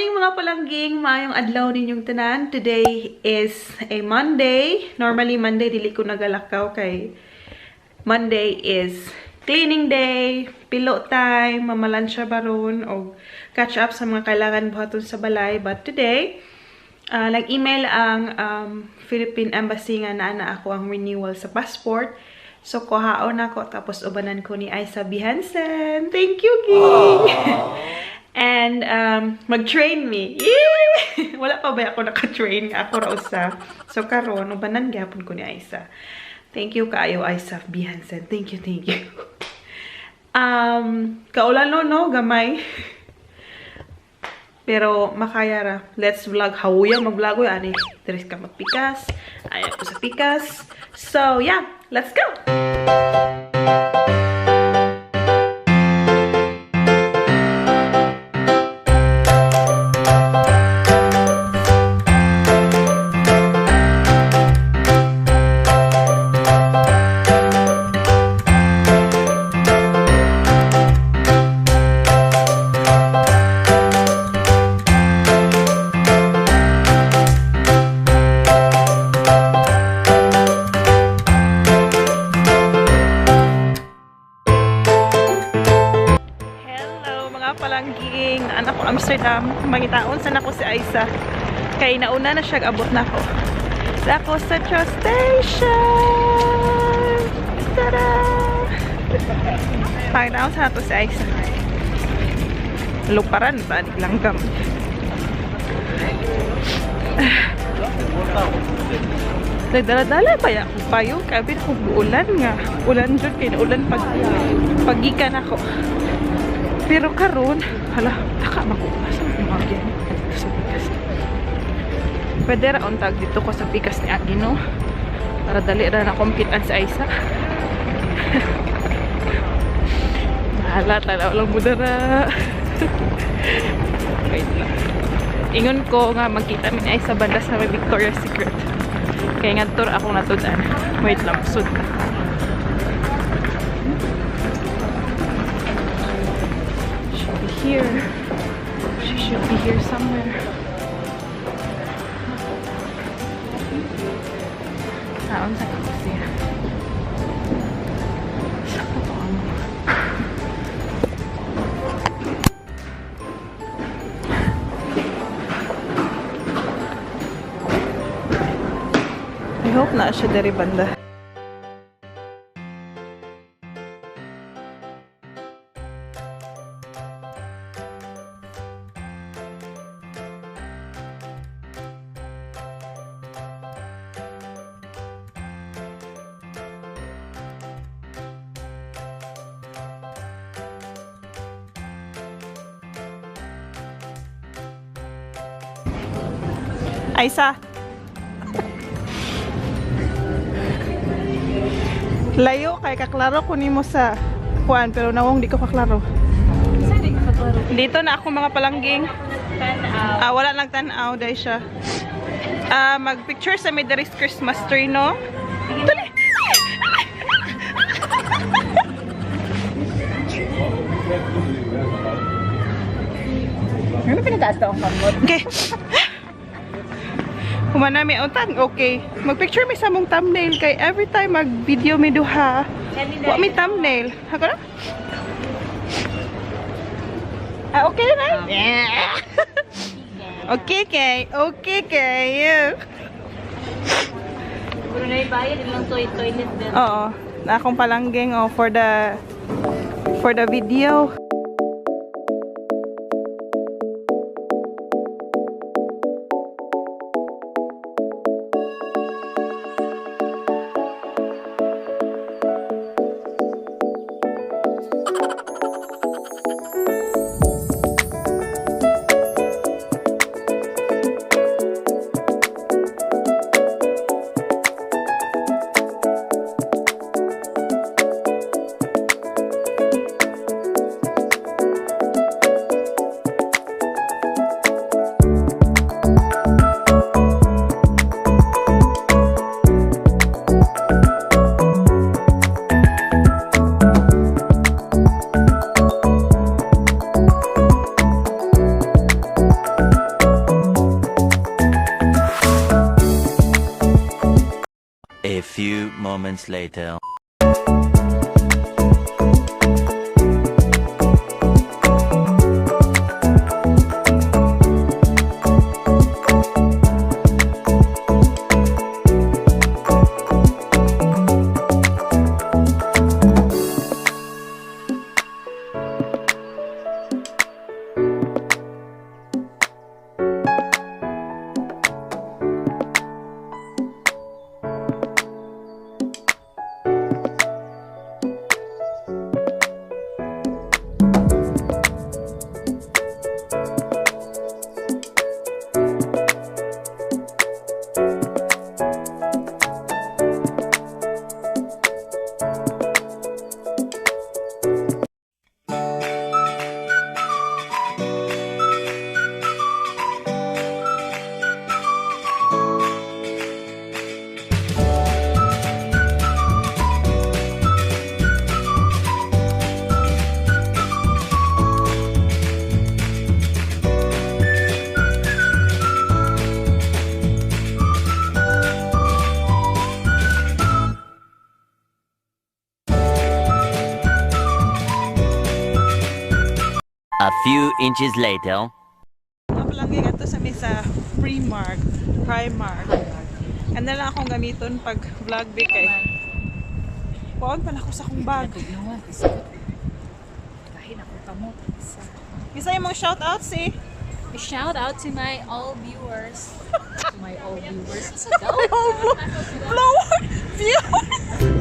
Morning, mga palangging, maayong adlaw ninyong tanan. Today is a Monday. Normally Monday dili ko nagalakaw kay Monday is cleaning day, pillow time, mamalansya baron o catch up sa mga kailangan buhaton sa balay. But today, nag-email ang Philippine Embassy nga naa na ako ang renewal sa passport. So, kuhaon ako tapos ubanan ko ni Aisa Bihansen. Thank you, Ging! And mag-train me. Yay! Wala pa ba ako naka-train? Ako ra usa. So, karon ubanan gyapon ko ni Aisa. Thank you kaayo, Aisa Bihansen. Thank you, thank you. Kaulan no, no, gamay. Pero makaya ra. Let's vlog. Hawuya mag-vlog ani. Diri ka magpikas. Ayaw ko sa pikas. So, yeah. Let's go! Palangging, anak ko Amsterdam, mangitaon sa nako si Aisa. Kay nauna na siya, abot na ko. Dako sa Central Station! Tada! Pangitaon sa nato si Aisa. Luparan ba? Langgam. Nagdala-dala pa ya akong payong. Kabi na kong ulan nga. Ulan dyan, kay naulan pag pagikan ako. Pero karon, hala, taka makuha sa mga yan. Dito sa pikas. Pwede ra untag dito ko sa pikas ni Agi, no? Para dali ra na kumpitan sa Aisa. Hala, tanaw lang mo dara. Wait lang. Ingon ko nga magkita mi ni Aisa banda sa may Victoria's Secret. Kaya nga tour akong natud-an. Wait lang, sud ta. Here. She should be here somewhere. Taon sa ako siya. Sa ko ang I hope na siya diri banda. Aisa. Layo kay kaklaro ko nimo sa kuan pero nawong di ko kaklaro. Dito na ako, mga palangging. Wala nagtan-aw dai siya. Mag-picture sa may diri Christmas tree, no? Dali. Ano pinataas na ang kamot? Okay. Humana mi utang, okay. Mag-picture mi sa mong thumbnail kay every time mag-video mi duha, wa mi thumbnail. Ako na? Ah, okay na? Yeah. Okay kay. Okay kay. Puro na ibayad ilang toilet din. Oo. Na akong palangging oh for the video. Moments later. A few inches later. Mapalanggi ato sa mi sa Primark, Primark. Ano lang akong gamiton pag vlog bi kay. Kuan pa na ako sa akong bag. Kahin ako kamot. Bisa imong shout out si Shout out to my all viewers. To my all viewers. Blower viewers.